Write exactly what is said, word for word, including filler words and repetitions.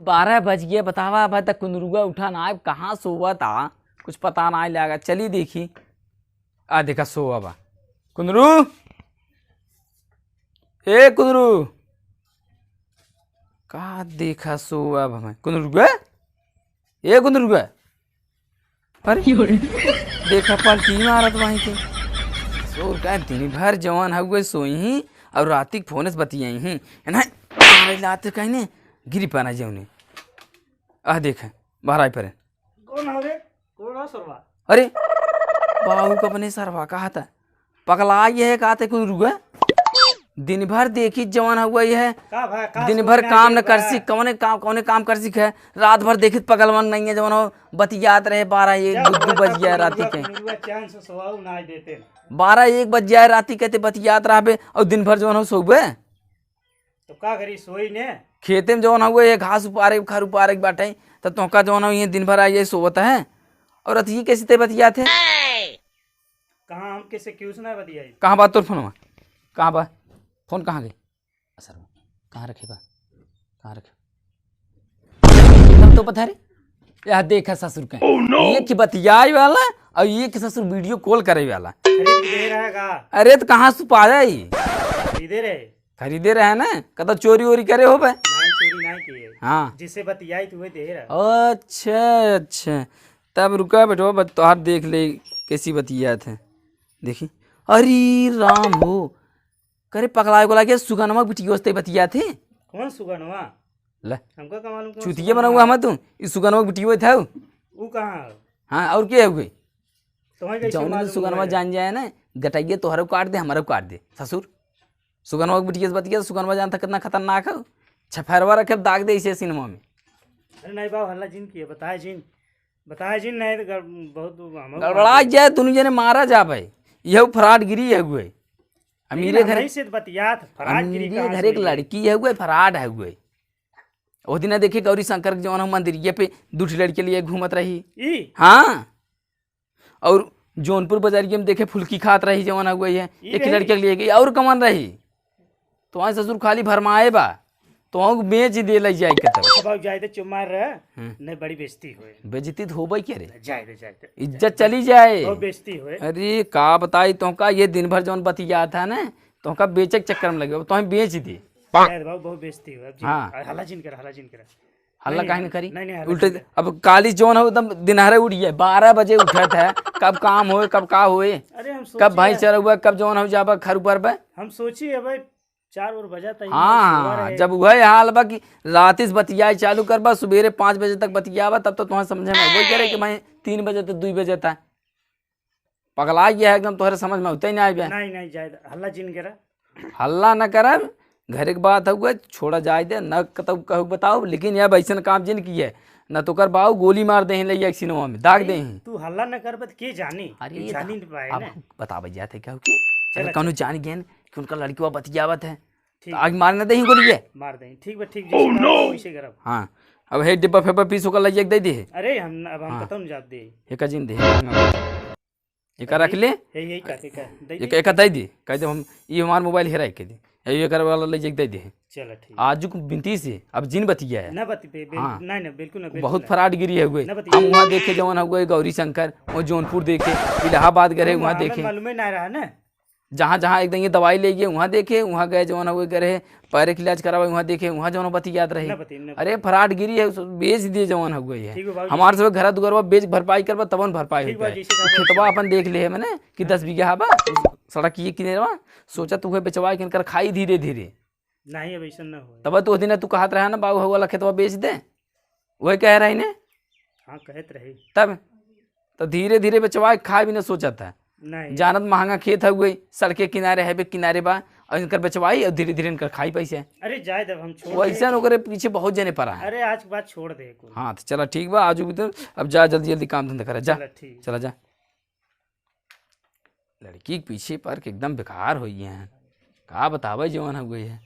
बारह बज गया, बतावा, अबे तक कुंदरुआ उठा ना, अब कहाँ सोवा था, कुछ पता ना लगा। चली देखी, आ देखा सोवा बा कुंदरू। ए कुंदरू, का देखा सोवा बा मैं कुंदरुआ। ए कुंदरुआ, अरे देखा पलटी मारत वहीं के। सोर का दिन भर जवान हउए सोई ही और राती के फोन से बतियाई ही। नहीं, मारे लात कहीं ने गिरी पाना जौने। आह देख, बहराई परे। कौन हवे? कौन है सरवा? अरे, बाबू का अपने सरवा कहा था। पगला ये है, कहा थे कुंदरुआ। दिन भर देखी जवान हउआ ये है। का भा, का दिन सोच भर ना काम न देख बा? करसी, कौने काम, कौने काम करसी है। रात भर देखी पगलवन नहीं है, जवान हो बतियात रहे, बारह, एक, जब दू, दू बज गया राती कुंदरुआ, के। कुंदरुआ चैन से सोवाऊ ना देते। बारह, एक बज जाए राती के ते बतियात रहबे और दिन भर जवान हो सोबे। तो का करी, सोई ने? खेते में जवन हउए, ये घास उपारे, खर उपारे के बाटे, त तोहका जवन हउ, ये दिन भर आइए सोवत है। और अतही कैसे ते बतियात है? कहाँ हम कैसे क्यों सुना बतियाई? कहाँ बा तोर फोनवा? कहाँ बा? फोन कहाँ गई? सर, कहाँ रखे बा? कहाँ रखे? तब तो पता रे, यह देखा ससुर के। Oh, no! एक बतियाई वाला और एक ससुर वीडियो कॉल करे वाला। खरीद के दे रहा का? अरे, तो कहाँ से पाया ही? खरीदे रहे। खरीदे रहे ना, कतो चोरी वोरी करे हो बे? नहीं, चोरी नहीं किए। हाँ। जिसे बतियाई तू वही दे रहा। अच्छा, अच्छा, तब रुका बेटवा, बत-, तोहार देख ले कैसी बतियात है। देखी, अरे राम हो, करे पगलाए को लागे सुगनवा बिटियो से बतियात है। कौन सुगनवा? ले। हमका का मालूम कौन चुतिया सुगनवा? बनउआ हम तू, ई सुगनवा बिटियो था। ऊ कहाँ है? हाँ, और के है कोई? तुम्हें कैसे जौन मालूम सुगनवा हुआ है? जान जाए ना, गटैया तोहरो काट दे, हमारो काट दे, ससुर। सुगनवा के बिटिया से बतिया, सुगनवा जानता कितना खतरनाक है। छफरवा रखे, दाग दे इसे सिनेमा में। अरे नहीं बाबू, हल्ला जिन किए, बताए जिन, बताए जिन, नहीं तो गड़-, बहुत हम गड़बड़ा जाए, दुनू जने मारा जाबे। यह फ्रॉडगिरी है हुए। लेकिन अमीरे घर, हमही से बतियात, फ्रॉडगिरी अमीरे कहाँ घर से एक हुई? लड़की है हुए, फ्रॉड है हुए। ओ दिन देखे गौरी शंकर के जौन हम मंदिरिये पे दू ठे लड़के लिए घूमत रही। ई? हाँ। और जौनपुर बाजारिया में देखे फुल्की खात रही जवन हुआ है, ई एक रही? लड़के के लिए गई और कमन रही। तो वहाँ ससुर खाली भरमाए बा, तो वहाँ बेच दे ले जाए के तब। अच्छा बाबू, जाए दे चुप मार रहा, हम्म। नहीं बड़ी बेइज्जती होए। बेइज्जती तो होबे के रे। जाए दे, जाए दे। इज्जत चली जाए। बहुत बेइज्जती होए। अरे का बताई तोहका, ये दिन भर जौन बतियात है ना, तोहका बेचे के चक्कर में लगे, अब तोहें बेच दे। जाए दे बाबू, बहुत बेइज्जती होए। अब जी, हाँ। हल्ला जिन कर, हल्ला जिन कर। हल्ला नहीं, काहे न करी? नहीं, नहीं, हल्ला उल्टे नहीं। अब काली जौन हो एकदम दिनहरे उठ गया, बारह बजे उठत है, कब काम होए, कब का होए, अरे हम कब सोची भैंस है। चरउआ, कब जौन हो जाबा खर ऊपर बे। हम सोची है भाई, चार ओर बजा तक हाँ, सोवा रहे। जब वह हाल बा कि रात से बतियाए चालू करबा, सुबेरे पाँच बजे तक बतियाबा, तब तो तुम्हें समझे में वही करे कि मैं तीन बजे तक, दू बजे तक। पगला गया है एकदम, तोहरे समझ में होते ही नहीं आवे। नहीं, नहीं, जाए दे, हल्ला जिन करा। हल्ला न करब, घर के बात हुआ, छोड़ा जाए दे, न कतऊ कहू बताओ, लेकिन यह वैसन काम जिन किए, न तो कर बाऊ गोली मार देही ले एक सिनेमा में, दाग नहीं, देही। तू हल्ला न करब त के जानी? अरे ये ये जानी तो नहीं पाए अब ना। बतावे जाते क्या हो कि चला, अगर कौनो चला। जान गए कि उनका लड़की बतियावत है, ठीक। तो आग मार न देही गोली ये। मार देही, ठीक बा, ठीक, जैसे कहा, वैसे करब। हाँ, अब हे डिब्बा फेब्बा पीस ओकर लइया के दे दे। अरे हम, अब हम हाँ। कतौ न जात दे। एका जिन दे। एका रख ले। यही, यही का, एका, दे एक, दे। एका दे दी, कह दे हम, ये हमार मोबाइल हेराई के दे। ये एकर वाला ले जाके दे दे। चला ठीक। आजू को बिनती से, अब जिन बतिया है। ना बतिये, बिल-, हाँ। नहीं, नहीं, बिल्कुल ना, बिल्कुल बहुत ना। फ्रॉडगिरी है हुए। ना बतिये। हम वहाँ देखे जवन हुए गौरी शंकर, वो जौनपुर देखे, इलाहाबाद गए रहे, हम वहाँ हमें देखे। मालूम ही ना रहा ना। जहाँ, जहाँ एकदम ये दवाई ले गए, वहाँ देखे, वहाँ गए जवन हुए गए रहे, पैर के इलाज करावे, वहाँ देखे, वहाँ जवन बतियात रहे। ना बतिये, ना अरे बतिये। फ्रॉडगिरी है, बेच दिए जवन हुए है। ठीक है बाबू। हमार सब घर दुआरवा बेच भरपाई करबा, तबन भरपाई ठीक होता बा, है। जैसे कहा खेतवा वैसे। अपन देख ले है मैंने कि हाँ। दस बीघा बा, सड़क ये किनारे बा, सोचा तू है बेचवा के इनकर खाई धीरे धीरे। नहीं, अब ऐसा ना होए। तब तो दिन तू कहत रहा ना, "बाबू, हऊ वाला खेतवा बेच दे।" वही कह रही ने। हाँ, कहत रही। तब तो धीरे धीरे बेचवा के खाए भी ना सोचत है। नहीं। जानत महंगा खेत है, वही सड़के किनारे है, बे किनारे बा, और इनकर बेचवाई और धीरे धीरे इनकर खाई पैसे। अरे जाए दे, हम छोड़ वैसे दे। ओकरे पीछे बहुत जने पड़ा है। अरे आज के बाद छोड़ दे कुल। हाँ, तो चला ठीक बा, आज भी तो अब जा जल्दी जल्दी काम धंधा करा, जा। चला ठीक। चला जा। लड़की के पीछे पड़ के एकदम बेकार हो गए हैं। का बतावे जवन हो गई है।